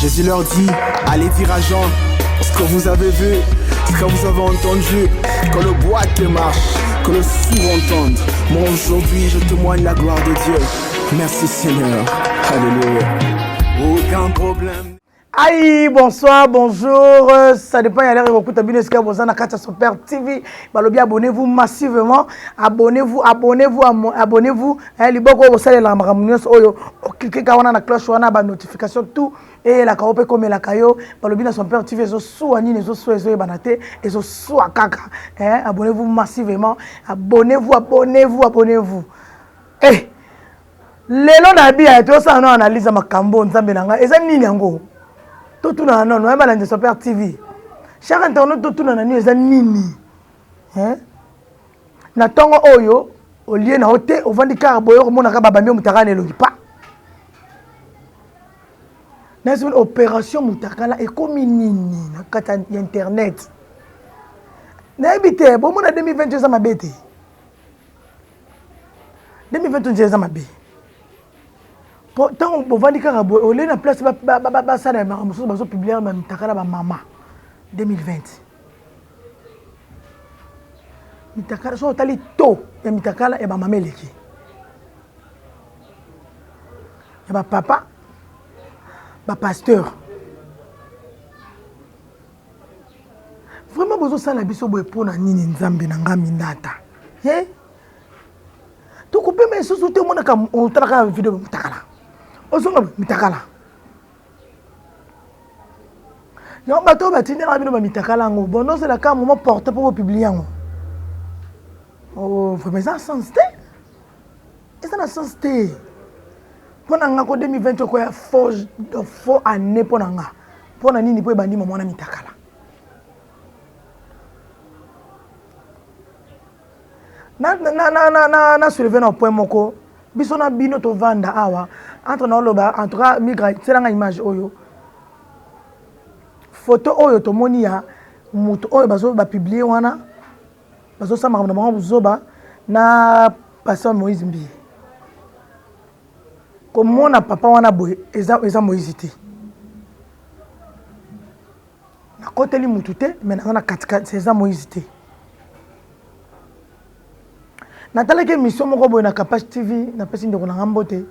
Jésus leur dit, allez dire à Jean ce que vous avez vu, ce que vous avez entendu, que le boîte marche, que le sourd entende. Moi aujourd'hui, je témoigne la gloire de Dieu. Merci Seigneur. Alléluia. Aucun problème. Aïe, bonsoir, bonjour. Euh, ça dépend, il y a l'air de bino esika boza na kati ya son père TV. Balobi abonnez-vous massivement. Abonnez-vous, abonnez-vous, abonnez-vous. Eh, liboko bosalela makambo nyonso oyo okilike ka wana na cloche wana ba notification tout eyelaka yo mpe ekomelaka yo. Balobi na son père TV ezosuwa nini ezosuwa ezoyebana te, ezosuwa kaka. Eh, abonnez-vous massivement. Abonnez-vous, abonnez-vous, abonnez-vous. Eh, lelo na biya tosala na analyse ya makambo nzambe na ngai eza nini yango totunana nano ayeba na son père tv chaque internaute totunana nini eza nini na ntongo oyo olie na yo te ovandi kaka boye okomonaka babambi yo motakala na elongi pa nazoni opération motakala ekomi nini na kati ya internet nayebi te bomona 2020 eza mabe te 2021 eza mabe po ntango bovandi kaka boye olie na place basala ya makambo mosusu bazopublie mitakala bamama 2020 mitakala soki otali to ya mitakala ya bamama eleki ya bapapa bapasteur Vraiment bozosala biso boye mpo na nini nzambe na nga mindata he tokopema lisusu te omonaka otalaka video mitakala ozonga mitakala yango bato oyo batindelaka bino bamitakala yango bonozela kaka momo porte mpo bopublie yango oh, vraiment eza sens te eza na sens te mpo na nga ko 2020 okoya faux faux année mpo na nga mpo na nini mpo ebandi mama wana mitakala na, na, na, na, na, na soulever na point moko biso na bino tovanda awa entre na oloba en tout cas migra tielanga image oyo photo oyo tomoni ya moto oyo bazo bapublie wana bazosala makambo na bango buzoba na pasteur Moïse Mbiye komona papa wana boye eza, eza Moïse te nakoteli mutu te me naza na katikati eza Moïse te natalaki émission moko boye na Kapash TV napesi ndeko na nga mbote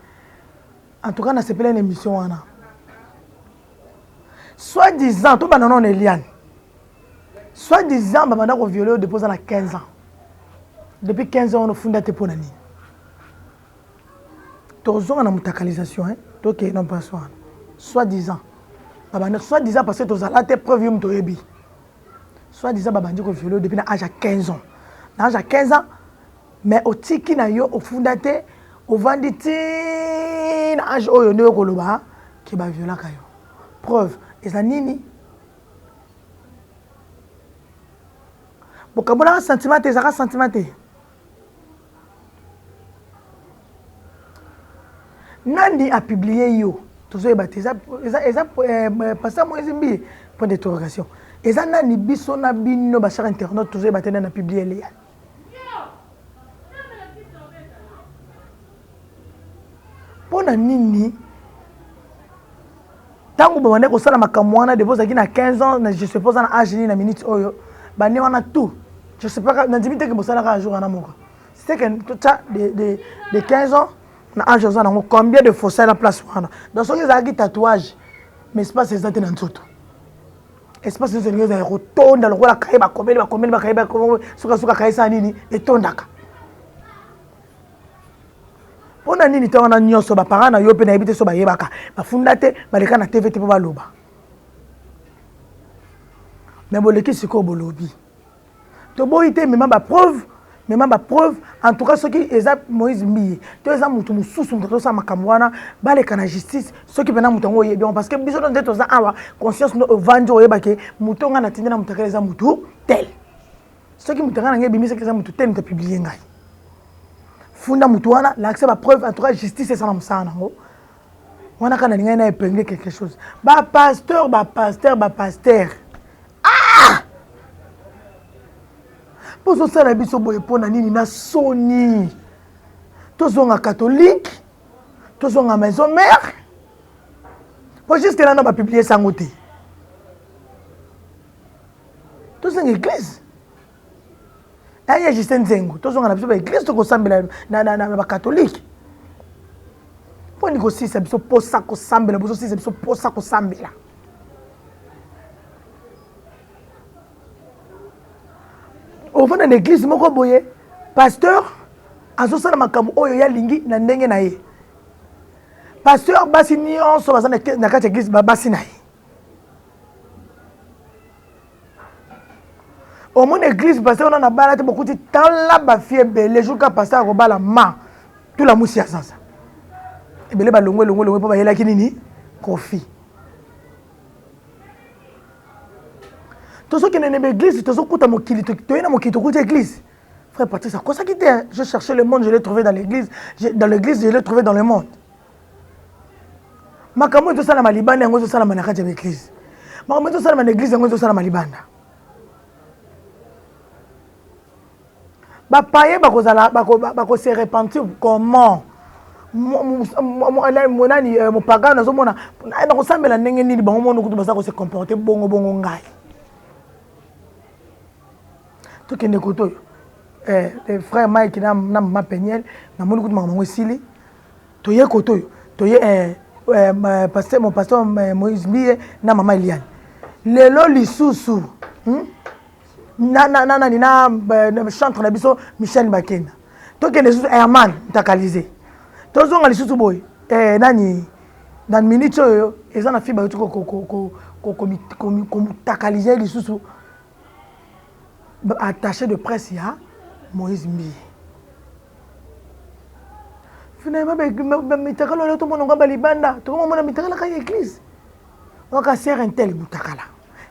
en tout cas nasepelaki na émission wana soit disant tobanda nano na Eliane Soit disant babanda ko violer yo depuis oza na 15 ans. Depuis 15 ans ofunda te pona nini? Tozonga na mutakalisation hein. Tokende na place wana. Soit disant babanda soit disant parce que tozala te preuve yo moto oyebi. Soit disant babandi ko violer yo depuis na âge ya 15 ans. Na âge ya 15 ans mais otiki na yo ofunda te ovandi ti na âge oyo nde okoloba ke ba violaka yo. Preuve eza nini? Bokabolaka sentiment te, ezalaka sentiment te. Nani a publier yo? Tozoyeba te. Eza, eza, eza eh, pasteur Moïse Mbiye, point d'interrogation. Eza nani biso na bino ba chers internautes tozoyeba te nani a publier Léa. Mpo na nini ntango babandaki kosala makambo wana depo ozalaki na 15 ans na je suppose na age nini na minute oyo bane wana tout je sais pas nandimi te ke bosalaka jour wana moko c'est que totya de, de, de 15 ans na age oza nango combien de fossai na place wana donc soki ezalaki tatouage mais espace eza te na nzoto espace nyonso elingi ezala kotonda lokola kaye bakomeli bakomeli bakaye sukasuka kaye esala nini etondaka mpo na nini ntango wana nyonso baparent na yo mpe nayebi te so bayebaka bafunda te baleka na tv te mpo baloba me boleki sikoyo bolobi toboyi te mema bapreuve. Mema ba preuve. En tout cas soki eza Moïse Mbiye to eza mutu mususu mutu azosala makambo wana, baleka na justice soki pena mutu yango oyebi yango, parce que biso nde toza awa conscience no ovandi oyeba ke mutu nga natindi na mutakala eza mutu tel. Soki mutu nga na ngai ebimisaki eza mutu tel, mutu apublie ngai. Funda mutu wana, lakisa ba preuve. En tout cas justice esala mosala nango wana. Kaka nalingai na épingler quelque chose. Ba pasteur, ba pasteur, ba pasteur, ah! Bozosala biso boye mpo na nini? Na soni. Tozonga catholique, tozonga maison mère, po jusque là na bapublie sango te. Tozonga église aye Justin Nzengo, tozonga na biso baeglise, tokosambela na bacatholique. Mpo nini kosilisa biso mposa kosambela? Bozosilisa biso mposa kosambela. Ovanda na église moko boye, pasteur azosala makambo oyo ye alingi na ndenge na ye. Pasteur, basi nyonso baza na kati ya église, basi na ye. Omoni église, pasteur wana na bala te, bokuti tala bafille ebele. Jour ka pasteur akobala, ma tula musi ya zaza ebele balongwe, elongwe, elongwe, mpo bayelaki nini? Kofi. Tozokende na baeglise, tozokuta mokili. Toye na mokili, tokuti église. Frère Patrice akosaki te: je cherchais le monde, je l'ai trouvé dans l'église. Dans l'église, je l'ai trouvé dans le monde. Makambo oyo ezosalama libanda, yango ezosalama na kati ya baeglise. Makambo ezosalama na église, yango ezosalama libanda. Bapaye bakozala bakose repentir comment? Nani mopagano azomona nakosambela ndenge nini? Bango mono kutu baza kose comporter bongo bongo. Ngai tokende kote oyo, frère Mike na mama Peniel. Namoni kutu makambo yango esili. Toye kote oyo, toye pasteur, mon pasteur Moïse Mbiye na mama Eliane. Lelo lisusu na nani na chantre na biso Michel Bakenda. Tokende lisusu Herman Ntakalize. Tozonga lisusu boye, nani na minute oyo eza na fi bauti komutakalize lisusu, attaché de presse ya Moïse Mbiye. Finalement mitakala oyo tomona ngo balibanda, tokomomona mitakala kaka église waka. Sœur un tel mutakala,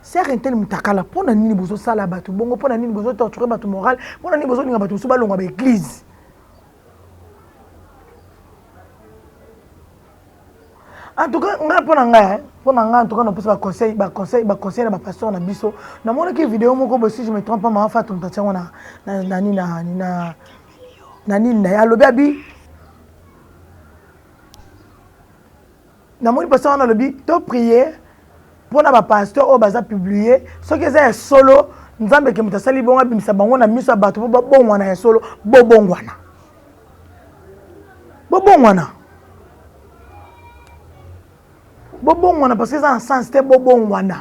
sœur un tel mutakala. Mpo na nini bozosala bato bongo? Mpo na nini bozotorture bato moral? Mpo na nini bozolinga bato mosusu balongwa baeglise? En tout cas ngai, mpo na ngai, mpo na ngai, en tout cas napesa baconseil, baconseil, baconseil na bapasteur na biso. Namonaki video moko boye, si je me trompe pas, mama Fatou moto atiango na nani na nini na ye. Alobi abi namoni pasteur wana alobi to prier mpona bapasteur oyo baza publie. Soki eza ya solo, Nzambe ke moto asali bongo abimisa bango na miso ya bato mpo babongwana ya solo. Bobongwana, bobongwana, bobongwana, parce que eza na sens te. Bobongwana,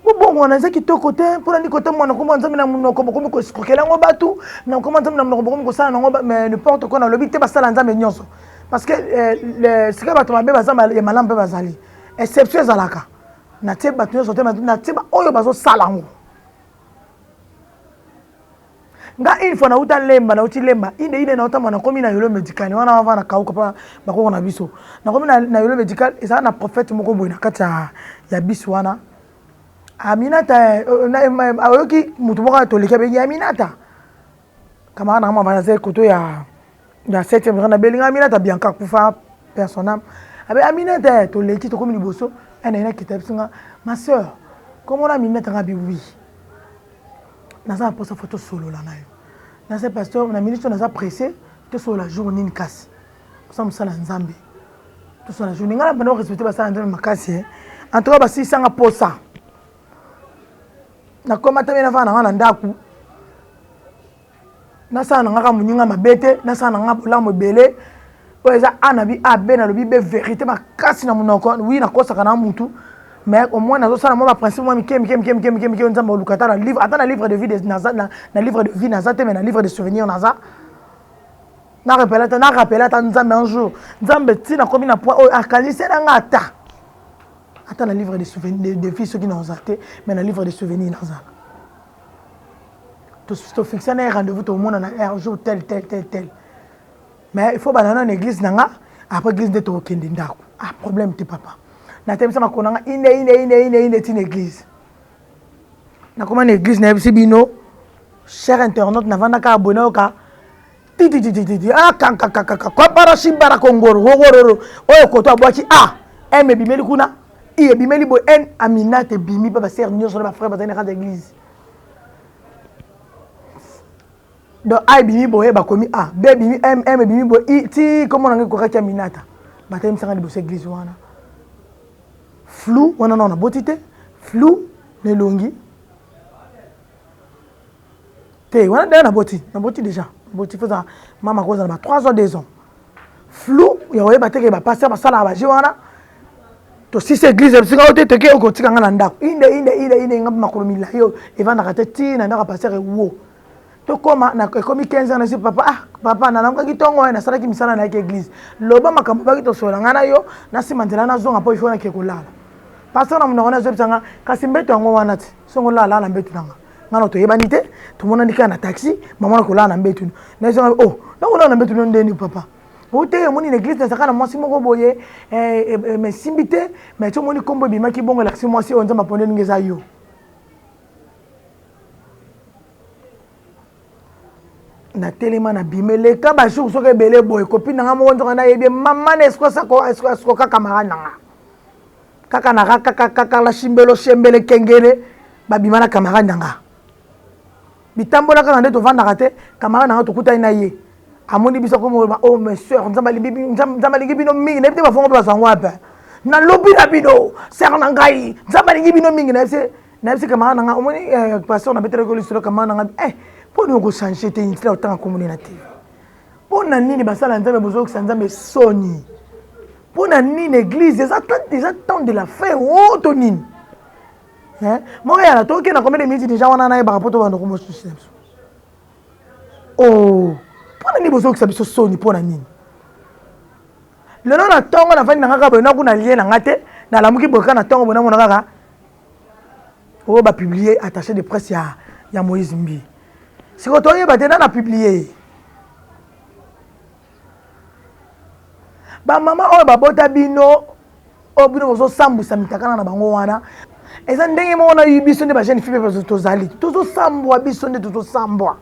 bobongwana, eza kitoko te. Mpona nini kotambola na kombo Nzambe na monoko, bokomi koescroquer yango bato na kombo Nzambe na monoko, bokomi kosala nango n'importe quoi? Nalobi te basala Nzambe nyonso, parce que sika bato mabe baza, ya malamu mpe bazali. Exception ezalaka. Natie bato nyonso te, natie oyo bazosala yango. Nga une fois nauta Lemba, nauti Lemba ine ine, naotamba, nakomi na Yolo Médical wana ava na kauka mpa bakoko na biso. Nakomi na Yolo Médical, ezala na prophète moko boye na kati ya biso wana. Aminata ayoki motu moko atoleki, abengi Aminata, camarade nanga mama naza koto ya septième rang. Nabelinga Aminata Bianca, akufa personne abe Aminata. Toleki, tokomi liboso, anaye nakita biso nga: ma sœur, komona Aminata? Nga bi oui, naza na mposa fo tosolola na yo. Naza pasteur na minute, naza pressé. Tosolola jour nini? Kasi osa mosala ya Nzambe, tosolola jour nini? Ngai na banda korespecte basala Nzambe makasi. En tout cas basilisanga mposa. Nakoma te, nafanda na nga na ndako, nasala na nga kaka moninga mabe te, nasala na nga bolamu ebele. Oyo eza a na bi a b, nalobi b vérité makasi na monoko. Oui, nakosaka na mutu, mais au moins nazosala mwa baprincipe mwa mike mike mike mike mike mike. Nzambe oluka ata na livre, ata na livre de vie naza, na livre de vie naza te, mais na livre de souvenir naza. Narappeler ata, narappeler ata Nzambe un jour. Nzambe, ntina komi na point oyo akanisela nga, ata na livre de souvenir de vie soki naoza te, mais na livre de souvenir nazala. Tofixe na ye rendez-vous, tomonana un jour tel tel tel tel, mais il faut banda na église na nga, après église nde tokokende ndako. Ah, problème te papa. Natelemisa makolo na nga ine ine ine ine ine tina église. Nakoma na église, nayebisi bino, cher internaute, navandaka abone, oyoka tititititi, ah, kankakakaka kwapara shimbara kongoro rorororo oyo koto abwaki a m ebimeli kuna, i ebimeli boye, n Aminata ebimi mpe basere nyonso na bafrère bazali na kati ya église. Donc a ebimi boye, bakomi a, b ebimi, m, m ebimi boye, i ti komona ngai ekokaki Aminata. Batelemisanga liboso église wana, flou wana nao naboti te, flou na elongi te wana deya naboti, naboti déjà, naboti foza mama kozala ba 3 ans, 2 ans, flou ya koyeba teke bapasteur basalaka baje wana. Tosisi église, bisika oyo te, teke okotika nga na ndako inde inde inde inde, nga makolo milai oyo evandaka te ti na ndako ya pasteur ewo. Tokóma ekomi 15 ans, nasi papa, ah papa, nalamukaki ntongo oyo, nasalaki misala, nayaki église, loba makambo baki tosola ngai na yo na nsima nzela nazonga mpo ifo nake kolala. Pasteur na monoko nazoyebisa nga, kasi mbeto yango wana ti songo lala na mbeto nanga, nga na toyebani te, tomonani kaka na taxi, mama na kolala na mbeto nazonga, oh, nakolala na mbeto no ndeni papa o te. Omoni na église nazalaka na mwasi moko boye, mais simbi te, mais ti omoni nkombo ebimaki bongo, elakisi mwasi oyo Nzambe aponde ndenge eza yo. Natelema, nabima, eleka bajour soki ebele boye, copine na nga moko nzoka nayebi mama na escroka camarade na nga kaka na kaka la shimbelo shembele kengele, babima na camarade na nga, bitambola kaka nde tovandaka te. Camarade na nga tokutani na ye, amoni biso, akomoloba: "Oh mes sœurs, Nzambe alingi bino mingi." Nayebi te bafongo mpe bazwango wapi. Nalobi na bino, sœur na ngai, Nzambe alingi bino mingi. Nayebisi camarade na nga, omoni pasteur nabetelaki lisolo, camarade na nga, mpo nini okochange te ntina otanga komoni na TV? Mpo na nini basala Nzambe bozokisa Nzambe soni? Mpo na nini église eza temps de la fin o to nini moko yala tokenda combien de minutes déjà wana nayebaka mpo tobanda komosusi na biso? Oh, mpo na nini bozokisa biso soni? Mpo na nini lelo na ntongo nafandi na nga kaka boye, nakuna lie na nga te, nalamuki boye kaka na ntongo boye, namona kaka oyo bapublie attaché de presse ya Moïse Mbi. Sikoyo toyeba te nana publie ye. Bamama oyo babota bino, oyo bino bozosambwisa mitakala na bango wana, eza ndenge moko na biso nde bajeune fille mpe tozali tozosambwa, biso nde tozosambwa.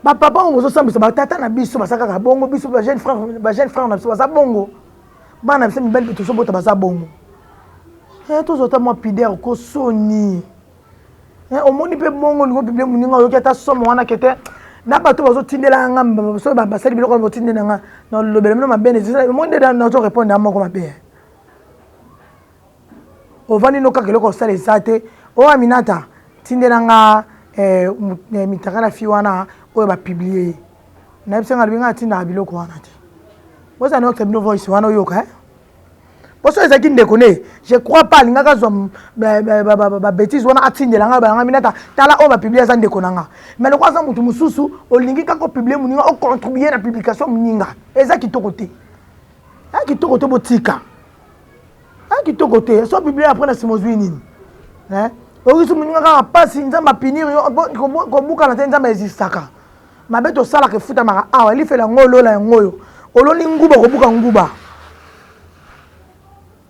Bapapa oyo bozosambwisa batata na biso baza kaka bongo, biso bajeune frère na biso baza bongo, bana biso mibali mpe tozobota baza bongo. Tozwa ata mwa pudeur kosoni. Omoni mpe bongo olingi opublie moninga, oyoki ata somo wana ke te na bato bazotindela nga, soki basali biloko botindela nga, nalobela bino mabe. Omoni nde nazo répondre ya moko mabe. Ovandi no kaka, eloko osala eza te. Oyo Aminata tindela nga mitaka na fi wana oyo bapublie ye, nayebisa nga, alobi nga atindaka biloko wana te. Bozala nayokisa bino voice wana, oyoka poso ezalaki ndeko ne, je crois pas alingaka azwa babêtise wana atindela nga balanga Minata, tala oyo bapublie, aza ndeko na nga. Mais lokola aza motu mosusu, olingi kaka opublie moninga, ocontribue na publication moninga, eza kitoko te, eza kitoko te, botika, eza kitoko te. So publie, après na nsima ozwi nini? Okisi moninga kaka mpasi, Nzambe apunir yo. Kobukana te, Nzambe existaka. Mabe tosalaka efutamaka awa, elifela yango, olola yango oyo ololi nguba, kobuka nguba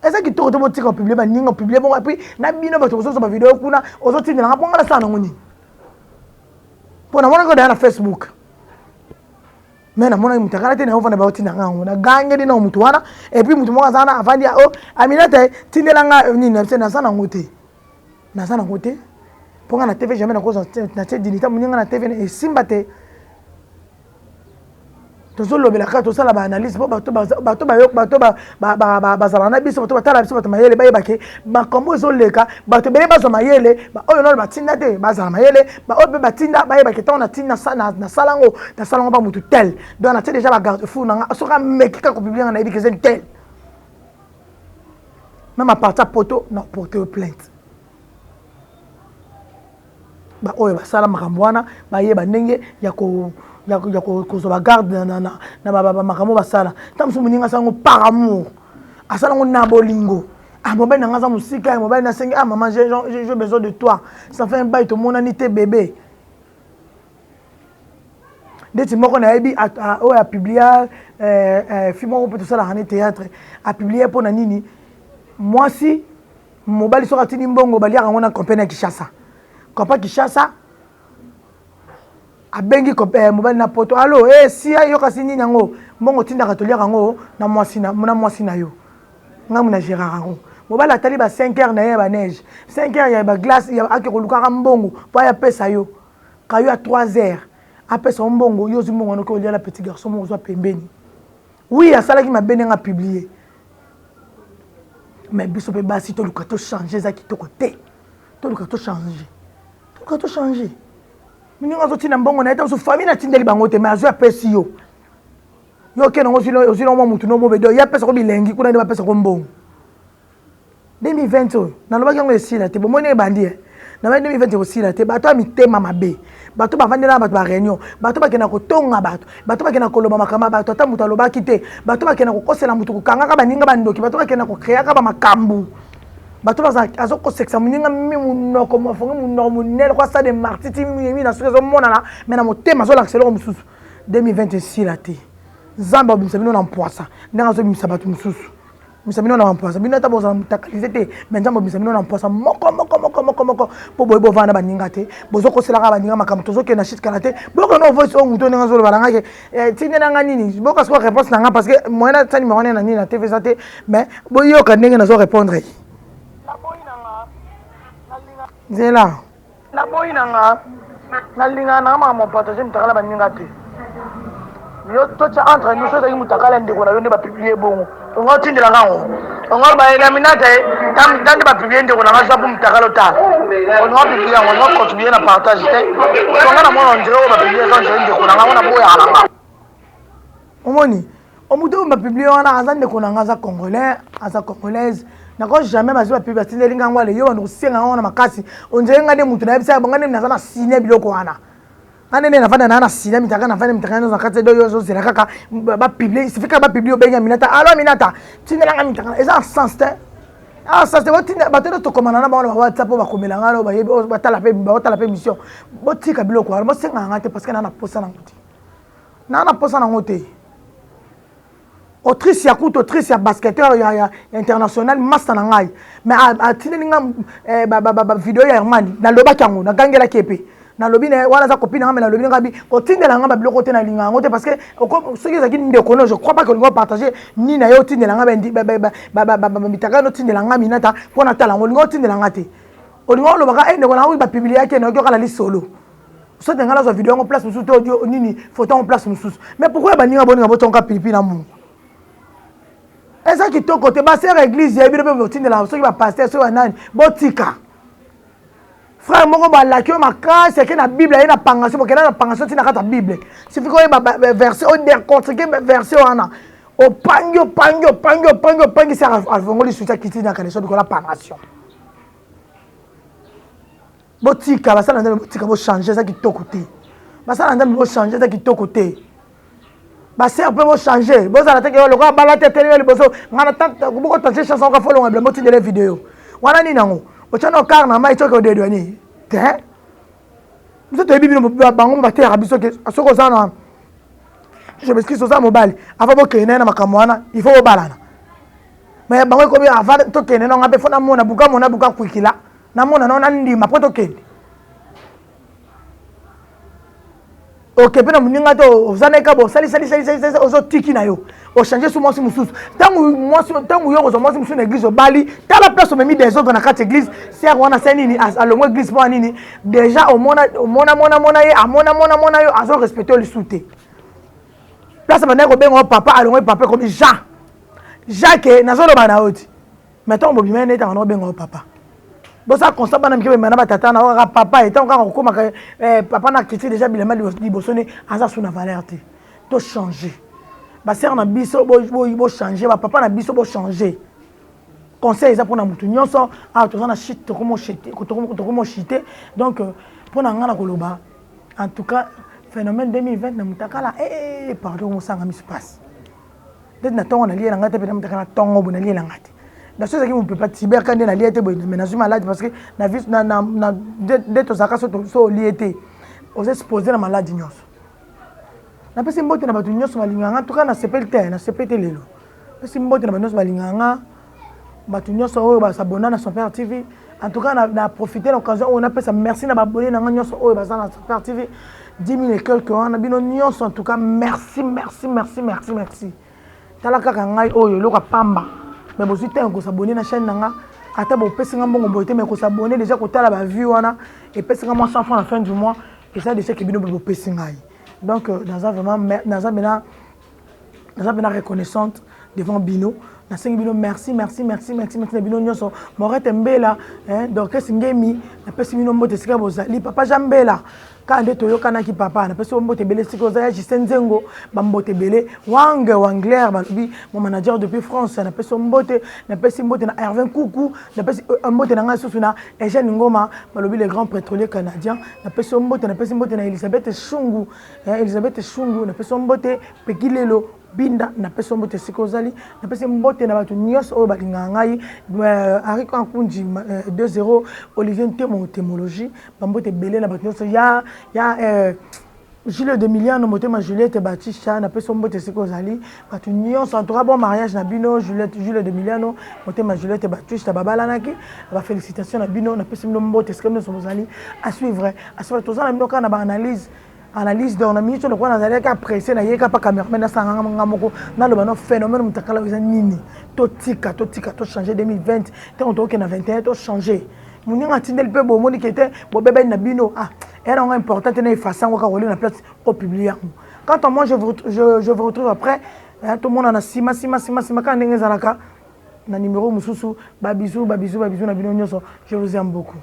eza kitoko te. Botika opublie baninga, opublie bongo, et puis na bino bato bozozwa bavideo kuna, ozotindelanga mpo nga nasala nango nini? Mpo namonaki daya na Facebook, mais namonaki moto akala te na ofanda, baotindanga yango, nagangeli na motu wana. Et puis motu moko aza wana avandi: "O Aminata, tindelanga nini." Naza nango te, naza nango te, mpo nga na TV jamais nakozwa natie dignité moninga na TV, esimba te. Tozolobela kaka, tosala baanalyse mpo bato bato bazala na biso, bato batala biso, bato mayele bayebake makambo ezoleka, bato ebele bazwa mayele. Oyo nano batinda te bazala mayele, baoyo mpe batinda bayebake ntango natinda, nasala yango, nasala yango mpa motu tel. Donc natie déjà bagarde fou nanga, soki ameki kaka kopublie nga, nayebi ke eza tel. Même à partir ya poto na porte plainte, baoyo basala makambo wana bayeba ndenge ya kozwa bagarde na makambo basala. Ntango mosusu moninga asala yango par amour, asala yango na bolingo. Ah, mobali na nga aza mosika ya mobali nasengi, ah maman, j'ai besoin de toi, ça fait un bail tomonani te bébé. Ndeti moko nayebi oyo apublia film moko mpe tosalaka ne théâtre, apublie mpo na nini mwasi mobali soki atindi mbongo baliaka yango na compagnie ya Kinshasa. Compagnie Kinshasa abengi mobali na poto, allo, si ayoka si nini yango mbongo otindaka toliaka yango na mwasi na yo, ngambu na gérard yango. Mobali atali ba 5 heures na ye ya baneige, 5 heures ya baglace, ake kolukaka mbongo mpo aya apesa yo kayo ya 3 heures, apesa yo mbongo, yo ozwi mbongo wana oke olia na petit garçon moko ozwa pembeni. Oui, asalaki mabe ndenge apublie, mais biso mpe basi toluka tochange, eza kitoko te. Toluka tochange, toluka tochange. Ndenge azotinda mbongo na ye, ta mosusu famille natindeli bango te, mais azwi apesi yo, yo okende yango ozwi nango mwa mutu nomobedo ye apesako bilengi kuna nde bapesako mbongo. 2020 oyo nalobaki yango esila te, bomoni ebandi e na 2020 ekosila te. Bato ya mitema mabe, bato bavandela na bato ba réunion, bato bakenda kotonga bato, bato bakenda koloba makambo ya bato ata moto alobaki te, bato bakenda kokosela moto, kokangaka baninga bandoki, bato bakenda kokreaka bamakambo, bato azokosekisa moninga mi monoko mofongi monoko monene kwa stade marti ti mi na soki ezomonana, mais na motema azolakisa eloko mosusu. 2020 esila te, Nzambe abimisa bino na mpwasa ndenge azobimisa bato mosusu, bimisa bino na mpwasa. Bino ata bozala motakalize te, mais Nzambe abimisa bino na mpwasa moko moko moko moko moko, mpo boye bovanda baninga te, bozokoselaka baninga makambo. Tozokende na shit kala te, boyoka no voice oyo moto ndenge azoloba na ngai ke tinde na ngai nini, boyoka sikoyo réponse na ngai, parce que moyen natia numéro na nini na TV eza te, mais boyoka ndenge nazo répondre. Nzela naboyi na nga, nalingaka nanga makambo partage mutakala baninga te. Yo totya entre nous, soki ezalaki mutakala ndeko na yo nde bapublie bongo, onga otindela nga ngo, onga baelaminata ye ta nde bapublie ndeko na nga zwa mpo mutakala otala, olinga opublie yango, olinga contribue na partage te. Songa na mwana ondire oyo bapublie eza ondire ndeko na nga ngo, naboyaka na nga. Omoni omoto oyo bapublie wana aza ndeko na nga, aza congolais, aza congolaise, nako jamais bazwi bapublie batindeli nga ngo. Ale yo bando kosenga nga wana makasi, ondire nga nde motu nayebisaka bango nde naza na sine biloko wana, nga nde nafanda naa na sine mitaka, nafanda mitaka nyonso na kati do. Yo ozozela kaka bapublie, suffit kaka bapublie, obengi Aminata, allo Aminata, tindelanga mitaka. Eza sens te, sens te. Botinda bato nde tokomana na bango na bawhatsapp oyo bakomela nga, bayebi batala mpe baotala mpe mission. Botika biloko wana, bosengaka nga te, parce que naa na posa nango te, naa na posa nango te. Autrice ya kutu, autrice ya basketteur ya international, master na ngai, mais atindeli nga bavideo ya Hermani. Nalobaki yango, nagangelaki ye mpe nalobi na wana aza copine na nga, mais nalobi nga bi kotindela nga babiloko te, nalinga yango te, parce que soki ezalaki ndeko no, je crois pas que olinga opartage nini na ye. Otindela nga mitaka, otindela nga Minata mpo natala yango, olinga otindela nga te, olinga olobaka e ndeko na nga bapubliaki, nayoki okala lisolo. Soki nga nazwa video yango place mosusu te, audio nini, photo yango place mosusu, mais pourquoi baninga boninga botonga pilipili na mungu? Eza kitoko te. Basere église ya bino mpe botindela, soki bapasteur, soki banani, botika. Frère moko balaki oyo makasi ake na Bible, aye na pangation, bokenda na pangation ntina kati ya Bible, suffit koyeba verset, odécortique verset wana, opangi opangi opangi opangi opangi, si afongoli suti, akiti na kaleso likolo ya pangation. Botika, basala Nzambe, botika, bochange, eza kitoko te. Basala Nzambe, bochange, eza kitoko te. Basere mpe bochange, bozala teke lokola bala te, telemi liboso nga na bokotance chance oka folonga bilamba, otindele video wana nini yango, otya na okar na mai, soki odedwani te. Biso toyebi bino, bango bateyaka biso ke soki oza na, je m'excuse, oza mobali, avant bokende naye na makambo wana, il faut bobalana. Mais bango ekomi avant tokende nanga mpe fo namona buka mona buka kwikila, namona nao, nandima mpo tokende. Oke mpe na moninga te, oza na ekabo, osalisalisalisali, ozotiki na yo, ochange su mwasi mosusu. Ntango mwasi, ntango yo kozwa mwasi mosusu na église, obali, tala place omemi désordre na kati église. Sere wana se nini, alongwa église mpo ya nini? Déjà omona omona mona mona ye, amona mona mona yo, azo respecte yo lisusu te. Place bandaki kobenga yo papa, alongwe papa, ekomi Jean Jacques. Nazoloba na yo ti, mais ntango bobima ye neti anga obenga yo papa, bosa constat bana mike bemana batata na kaka papa, etango kaka kokomaka papa na critique déjà bilamba liboso ne aza su na valeur te. Tochange, basere na biso bochange, bapapa na biso bochange. Conseil eza mpona motu nyonso. Awa toza na chute, tokomo chute. Donc mpona ngai na koloba, en tout cas phénomène 2020 na mutakala, pardon, mosanga miso pasi. Ndeti na ntongo nalie na ngai te, mpe na mutakala ntongo bo nalie na ngai te. Na so ezalaki mopepa tiber ka nde nalie te boye, mais nazwi maladi parce que na vie nde tozalaka, so olie te, oza exposé na maladi nyonso. Napesi mbote na bato nyonso balingaka nga. Tuka nasepeli te, nasepeli te lelo. Napesi mbote na bato nyonso balingaka nga, bato nyonso oyo basabona na Son Père TV. En tout cas, na profite na occasion oyo napesa merci na baabonnés na nga nyonso oyo baza na Son Père TV, 10 000 et quelque wana, bino nyonso. En tout cas, merci, merci, merci, merci, merci. Tala kaka ngai oyo, eloko ya pamba, mais bozwi ntango kos'abonner na chaîne na nga. Ata bopesi nga mbongo boye te, mais kos'abonner déjà, kotala bavues wana, epesi nga mwa 100 francs na fin du mois, eza déjà ke bino bopesi ngai. Donc naza vraiment, naza mpenza reconnaissante devant bino. Nasengi bino merci, merci, merci, merci, merci na bino nyonso. Morete Mbela, Dorkes Ngemi, napesi bino mbote esika bozali. Papa Jean Mbela, kaka nde toyokanaki, papa, napesi yo mbote ebele esika oza. Ya Justin Nzengo, bambote ebele. Wange Wangler, balobi mon manager depuis France, napesi yo mbote. Napesi mbote na Hervin Kuku, napesi mbote na ngai lisusu na Eugène Ngoma, balobi le grand pétrolier canadien, napesi yo mbote. Napesi mbote na Elisabeth Shungu, Elisabeth Shungu, napesi yo mbote. Peki lelo Binda, napesi yo mbote esika ozali. Napesi mbote na bato nyonso oyo balingaka ngai. Henri Kankunji 20, Olivier Ntemo, Thémologie, bambote ebele na bato nyonso ya Jules de Miliano, motema Juliette Batisha, napesi yo mbote esika ozali. Bato nyonso, en tout cas, bon mariage na bino. Juliette, Jules de Miliano, motema Juliette Batisha, babalanaki, bafélicitation na bino. Napesi bino mbote esika nyonso bozali. À suivre, à suivre. Toza na bino kaka na baanalyse, analyse. Donc na minute oyo, lokola nazalaki apresse, nayeka mpa cameraman, nasanga nga moko naloba no phénomène motakala eza nini. Totika, totika, tochange 2020. Ntango tokokende na 21, tochange. Moninga atindeli mpe bomoni ke te, bobebani na bino. Ah, eya nango important te na efface yango kaka kolia na place opublie yango. Quant à moi, je vous retrouve après. Tomona na nsima, nsima, nsima, nsima, kaka ndenge ezalaka na numéro mosusu. Babisous, babisous, babisous na bino nyonso. Je vous aime beaucoup.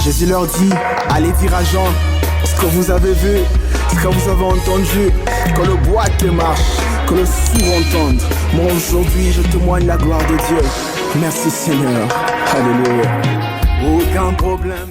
Jésus leur dit, allez dire à Jean ce que vous avez vu, ce que vous avez entendu, que le boiteux marche, que le sourd entende. Moi aujourd'hui, je témoigne la gloire de Dieu. Merci Seigneur. Alléluia. Aucun problème.